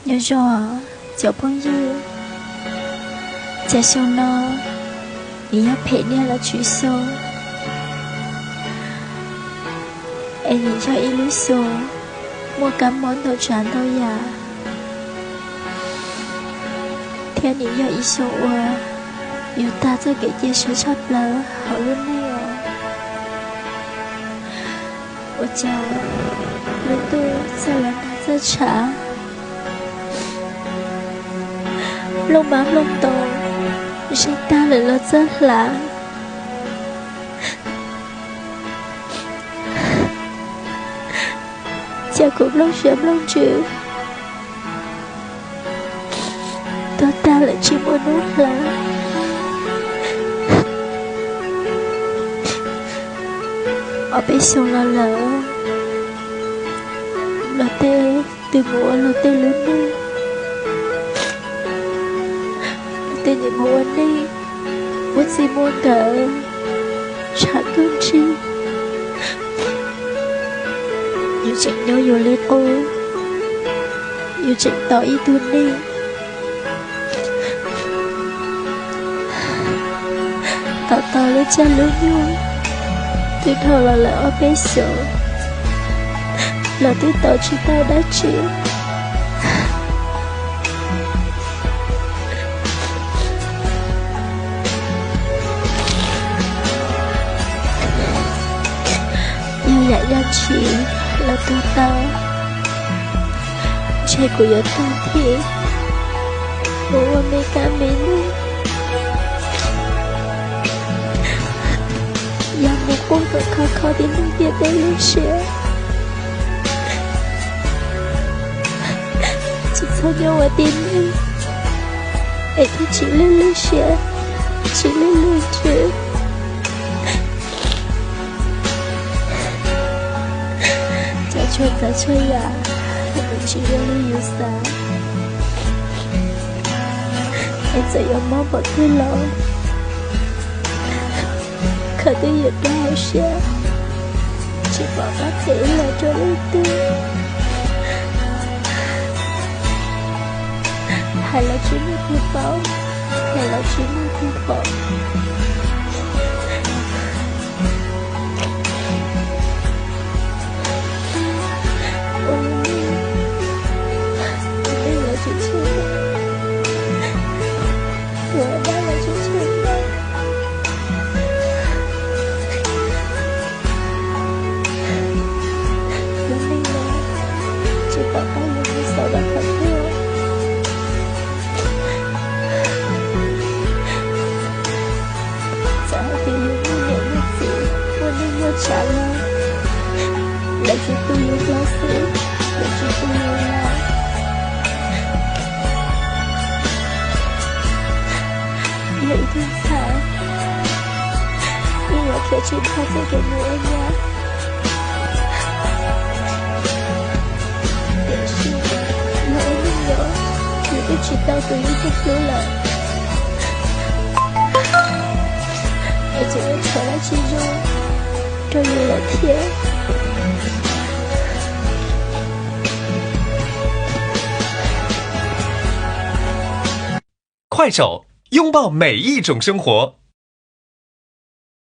Nyob zoo cov phooj ywg, cas xyoo no nws yog phem niaj los tswv xyoo, es nws yog ib lub xyoo muaj kab mob ntau tsav ntau yam, thiab nws yog ib xyoo uas yus tag txoj kev cia siab tshaj plaws hauv lub neej os. Ua cas lub ntuj txawj los nag txawj tshav, nplooj mab nplooj ntoo zeeg tag lawm los txawj hlav, cas kuv nplooj siab nplooj ntsws tuag tag lawm tsis muaj hnub hlav. Ob peb xyoos los lawm, luag tej twb mus ua luag tej lub neej, luag tej nim mus ua neej muaj txij muaj nkawm, tshav ntuj nrig. Yus tseem nyob yus li qub, yus tseem tau ib tug neeg. Tos tos lub caij lub nyoog twb dhau los lawm ob peb xyoos, los twb tau tsis tau dab tsi. Yog yam dab tsi los tuag tau, ntshe kuv yuav tag thim mus ua me kab me noog, yog mus quaj kom kho kho tib neeg ntiaj teb lub siab, tsis txhob nyob ua tib neeg es thiaj tsis lwj lub siab, tsis lwj lub ntsws. Cov tshuaj txawv tshuaj yam nws tsis zoo li yus xav, es txawm yuav mob npaum twg los khaws twb yuav rau hauv siab, tsis pom qab phem los rau leej twg. Hais los tsis muaj tus paub, hais los tsis muaj tus pom. Ua neej, ua neej los tsis tsheej, ua dab los tsis tsheej. Lub neej no tsis pom qab yuav mus xaus rau qhov twg. Txawm hais tias yus muaj niam muaj txiv, muaj neej muaj tsav los lawv tsuas tu yus hlo xwb, lawv tsis tu yus los. Yog ib tug ntxhais, yeej yuav khiav tsis dhau txoj kev mus ua nyab. Tiam sis yog ua neej nyob, yus twb tsis tau tus yus hlub lawm, es tseem yuav tshuav dab tsi zoo rau yus lawm thiab. 快手，拥抱每一种生活。